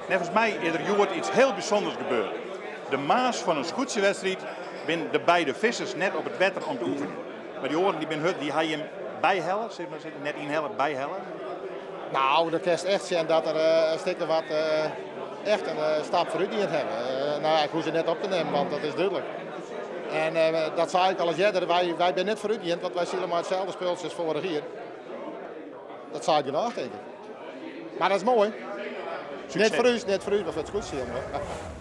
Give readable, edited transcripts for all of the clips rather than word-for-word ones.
Neffens my is der hjoed iets hiel bysûnders gebeurd. De moarns fan in skûtsjewedstriid binne de beide vissers net op it wetter om te oefenjen. Mar dy oaren dy binne hurd, dy ha jim byhelle, sis mar, net ynhelle, byhelle. Nou, dan kinst echt sjen dat der in stik of wat echt in stap foarút dien hawwe. Nou ja, ik hoech se net op te nimmen, want dat is dúdlik. En dat sei ik al ris earder, wy, wy binne net foarút gien, want wy sile mei itselde spultsje as foarich jier. Dat seit genôch, tink ik. Mar dat is moai. Net foar ús, net foar ús, mar foar it skûtsjesilen.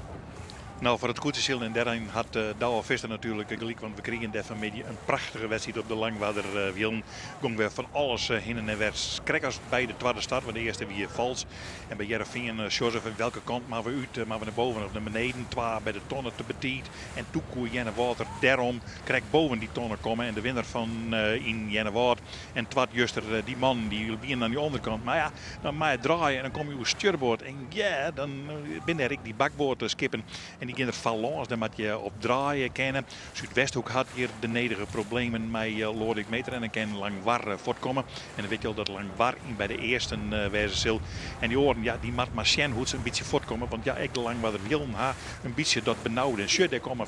Nou, foar it skûtsjesilen en dêryn hat Douwe Visser natuerlik gelyk, want we krigen dêr fanmiddei in prachtige wedstriid op de Langwarder Wielen. Gong wer fan alles hinnen en wer, krekt as by de twadde start, want de earste wie fals. En by Hearrenfean, Joseph, welke kant moatte we út? Moatte we nei boven of nei beneden? Twa by de tonne te betiid. En doe koe Earnewâld der dêrom krekt boven dy tonne komme. En de winner fan yn Earnewâld en twad juster, dy mannen dy wienen oan dy ûnderkant. Mar ja, dan mei it draaien en dan komme je oer stjurboard. En ja, dan binne dêr ek dy bakboardskippen. En dy gean der foar lâns, dêr moat je op draaie kinne. Súdwesthoek hat hjir de nedige problemen mei Loadewyk Meeter en dan kin Langwar fuortkomme. En dan wit je al dat Langwar yn by de earsten wêze sil. En dy oaren, ja, dy moat mar sjen hoe't se in bytsje fuortkomme. Want ja, ek de Langwarder Wielen ha in bytsje dat benaude. En sjoch, dêr komme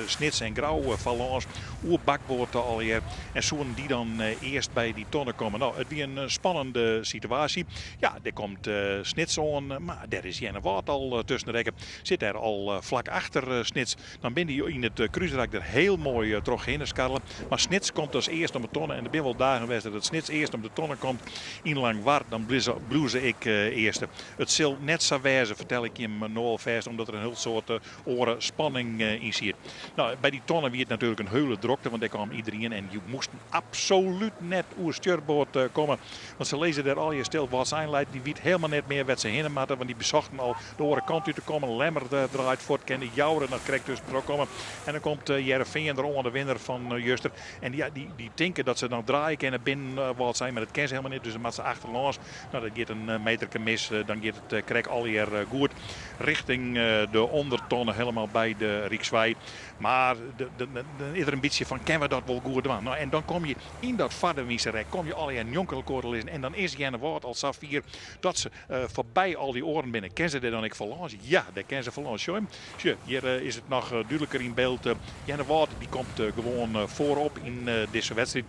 Snits en Grou foar lâns oer bakboard allegear. En soenen dy dan earst by dy tonne komme? No, it wie in spannende situaasje. Ja, dêr komt Snits oan, mar dêr is Earnewâld al tusken rekke. Sit dêr al flak achter Snits. Dan binne dy yn it krúsrak der hiel moai trochhinne skarrele. Mar Snits komt as earst om de tonne. En der binne wol dagen west dat it Snits earst om de tonne komt yn Langwar. Dan bliuwe se ek earste. It sil net sa wêze, fertel ik jim no al fêst, omdat der in hiel soad oare spanning yn siet. No, by dy tonne wie it natuerlik in heule drokte, want dêr kaam iderien en je moasten absolút net oer stjurboard komme. Want se lizze dêr allegear stil. Wâldsein leit, dy wit helemaal net mear wêr't se hinne moatte, want dy besochten al de oare kant út te kommen. Lemmer draait fuort, kin de Joure noch krekt tuskentroch komme. En dan komt Hearrenfean der oan, de winner fan juster. En ja, dy tinke dat se noch draaie kinne binnen Wâldsein, mar dat kin se helemaal net. Dus dan moatte se achterlâns. No, dat giet in meterke mis. Dan giet it krekt allegear goed richting de ûndertonne, helemaal by de Rykswei. Mar dan is der in bytsje fan, kinne we dat wol goed dwaan? No, en dan kom je yn dat farderwynse rek, kom je allegear njonken elkoar te lizzen. En dan is Earnewâld al safier dat se foarby al dy oaren binne. Kin se dêr dan ek foarlâns? Ja, dêr kin se foarlâns. Sjoch, sjoch, hjir is it noch dúdliker yn byld. Earnewâld dy komt gewoan foarop yn dizze wedstriid.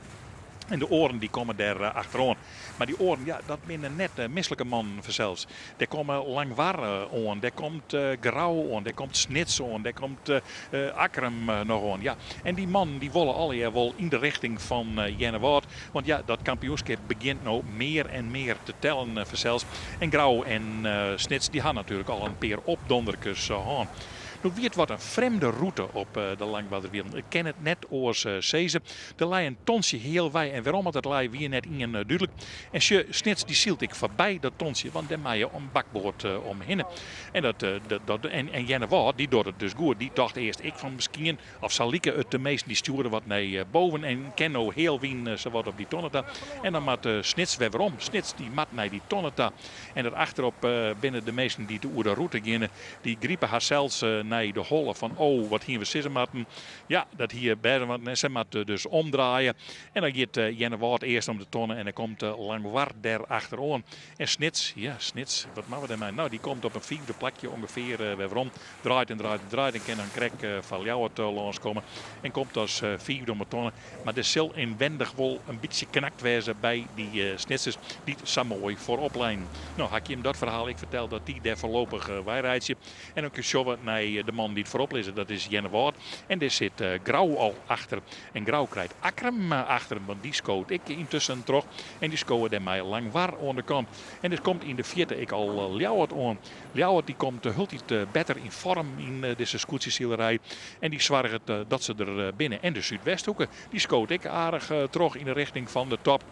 En de oaren dy komme dêr achteroan. Mar dy oaren, ja, dat binne net mislike mannen fansels. Dêr komme Langwar oan, dêr komt Grou oan, dêr komt Snits oan, dêr komt Akkrum noch oan. Ja, en dy mannen dy wolle allegear wol yn de richting fan Earnewâld. Want ja, dat kampioenskip begjint no mear en mear te tellen fansels. En Grou en Snits dy ha natuerlik al in pear opdonderkes hân. No wie it wat in frjemde rûte op de Langwarderwielen. Ik kin it net oars sizze. Der lei in tontsje healwei en wêrom oft dat lei wie net ien dúdlik. En sjoch, Snits dy sylt ek foarby dat tontsje, want dêr mei je om bakboard omhinne. En dat, dat, en, en Earnewâld dy docht it dus goed. Dy tocht earst ek fan miskien, of sa like it de measten, dy stjoerde wat nei boven en kin no healwyn sawat op dy tonne ta. En dan moat Snits wer werom. Snits dy moat nei dy tonne ta. En der achterop binne de measten dy't oer de rûte geane, dy gripe harsels nei de holle fan oh, wat hiene we sizze moatten. Ja, dat hie bêst want se moat dus omdraaie. En dan giet Earnewâld earst om de tonne en dan komt Langwar dêr achteroan. En Snits, ja Snits, wat moatte we dêrmei? Nou, dy komt op in fiifde plakje ûngefear wer werom. Draait en draait en draait en kin dan krekt foar Ljouwert lâns komme. En komt as fiifde om de tonne. Mar der sil ynwendich wol in bytsje knakt wêze by dy Snitsers dy't sa moai foarop leinen. No, ha ik jim dat ferhaal ek ferteld dat dy dêr foarlopich weireitsje. En dan sjogge we nei de man dy't foarop lizze, dat is Earnewâld. En dêr sit Grou al achter. En Grou krijt Akkrum achter him, want dy skoot ek yntusken troch. En dy skowe dêrmei Langwar oan de kant. En der komt yn de fierte ek al Ljouwert oan. Ljouwert dy komt hieltyd better yn foarm yn dizze skûtsjesilerij. En dy soarget dat se der binne. En de Súdwesthoeke dy skoot ek aardich troch yn de richting fan de top.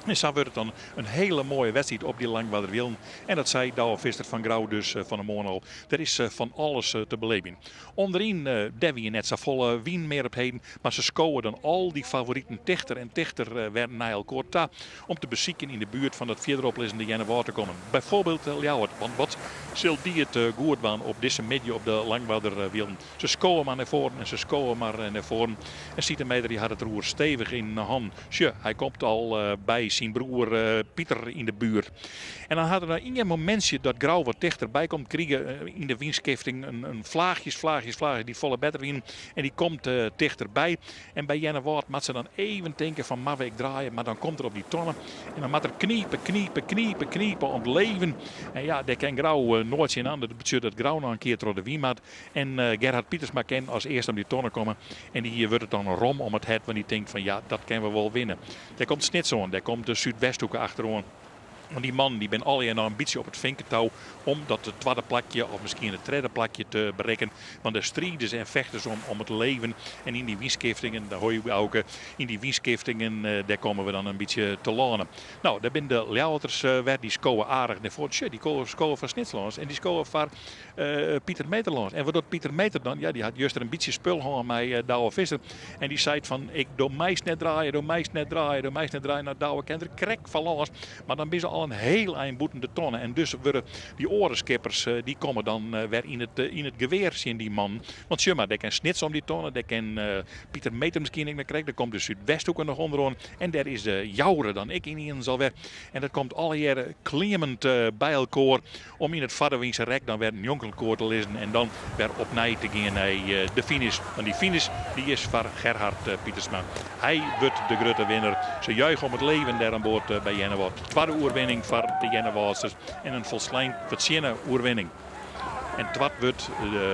En sa wurdt it dan in hiele moaie wedstriid op dy Langwarderwielen. En dat sei Douwe Visser fan Grou dus fan 'e moarn al. Der is fan alles te belibjen. Underyn, dêr wie net safolle wyn mear op 't heden, mar se skowe dan al dy favoriten tichter en tichter wer nei elkoar ta om te besykjen yn de buert fan dat fierderop lizzende Earnewâld te kommen. Byfoarbyld Ljouwert, want wat sil dy it goed dwaan op dizze middei op de Langwarderwielen. Se skowe mar nei foaren en se skowe mar nei foaren. En Siete Meder dy hat it roer stevich yn hannen. Sjoch, hy komt al by. syn broer Pieter yn de buert. En dan hat er noch ien momintsje dat Grou wat tichterby komt, krige yn de wynskifting in flaachjes, flaachjes, flaachjes dy't folle better wienen. En dy komt tichterby. En by Earnewâld moat se dan even tinke fan moatte we ek draaie, mar dan komt er op dy tonne en dan moat er knipe, knipe, knipe, knipe om it leven. En ja, dêr kin Grou noait tsjin oan. Dat betsjut dat Grou noch in kear troch de wyn moat. En Gerhard Pietersma kin as earste om dy tonne komme. En dy wurdt it dan rom om it hert, want dy tinkt fan ja, dat kinne we wol winne. Dêr komt Snits oan, dêr komt de Súdwesthoeke achteroan. Want dy mannen dy binne allegear noch in bytsje op it finketou om dat twadde plakje of miskien it tredde plakje te berikken. Want dêr stride se en fechte se om it leven. En yn dy wynskiftingen, daar hoor je Auke, yn dy wynskiftingen dêr komme we dan in bytsje telâne. No, dêr binne de Ljouwerters wer, dy skowe aardich nei foaren. Sjoch, dy skowe foar Snits lâns en dy skowe foar Pieter Meeter lâns. En wat docht Pieter Meeter dan? Ja, dy hat juster in bytsje spul hân mei Douwe Visser. En dy seit fan, ik do meist net draaie, do meist net draaie, do meist net draaie. Nou, Douwe kin der krekt foar lâns. Mar dan binne se al in heel ein bûten de tonne. En dus wurde dy oare skippers, dy komme dan wer yn it gewear tsjin dy mannen. Want sjoch mar, dêr kin Snits om dy tonne, dêr kin Pieter Meeter miskien ek noch krekt. Dêr komt de Súdwesthoeke noch ûnderoan. En dêr is de Joure dan ek ynienen alwer. En dat komt allegearre kliemend by elkoar om yn it foarderwynse rek dan wer njonken elkoar te lizzen en dan wer opnij te gean nei de finish. Want dy finish dy is foar Gerhard Pietersma. Hy wurdt de grutte winner. Se juiche om it leven dêr oan board by Earnewâld. Twadde oerwinning foar de Earnewâldsters en in folslein fertsjinne oerwinning. En twad wurdt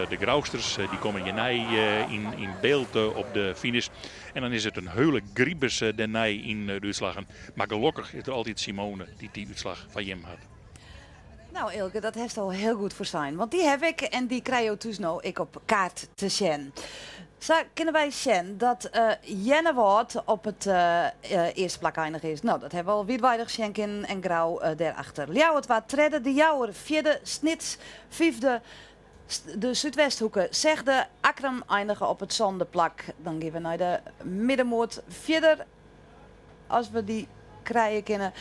de Grousters, dy komme hjirnei yn byld op de finish. En dan is it in heule gribus dêrnei yn de útslaggen. Mar gelokkich is der altyd Simone dy't dy útslach foar jim hat. Nou Eelke, dat hast al hiel goed foarsein. Want dy haw ik en dy krije jo thús no ek op kaart te sjen. Sa kinne wy sjen dat Earnewâld op it earste plak einige is. Nou, dat hawwe we al wiidweidich sjen kinnen en Grou dêrachter. Ljouwert waard tredde, De Jouwer fjirde, Snits fyfde, de Súdwesthoeke sechde, Akkrum einige op it sânde plak. Dan gean we nei de middenmoat fierder. As we dy krije kinne.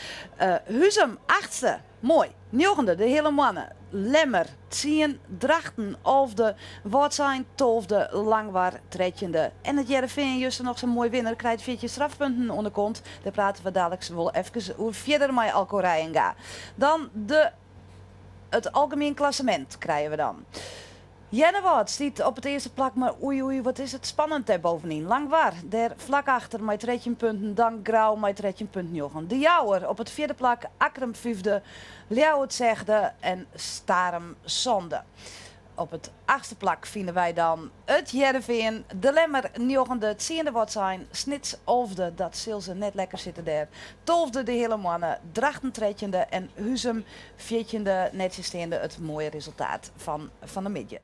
Huzum, achtste. Moai. Njoggende, de Heale Moanne. Lemmer, tsien. Drachten, alfde. Wâldsein, tolfde. Langwar, trettjinde. En it Hearrenfean, juster noch sa'n moai winner, krijt 14 strafpunten oan de kont. Dêr prate we daliks wol efkes oer fierder mei Alco Reijenga. Dan de, it algemien klassemint krije we dan. Earnewâld stiet op it earste plak, mar oei oei wat is it spannend dêr bovenyn. Langwar dêr flak achter mei 13 punten, dan Grou mei 13,9. De Jouwer op it fjirde plak, Akkrum fyfde, Ljouwert sechde en Starum sânde. Op it achtste plak fine wy dan it Hearrenfean, De Lemmer njoggende, tsiende Wâldsein, Snits alfde, dat sil se net lekker sitte dêr, tolfde De Heale Moanne, Drachten trettjinde en Huzum fjirtjinde, nettsjinsteande it moaie resultaat fan fan 'e middei.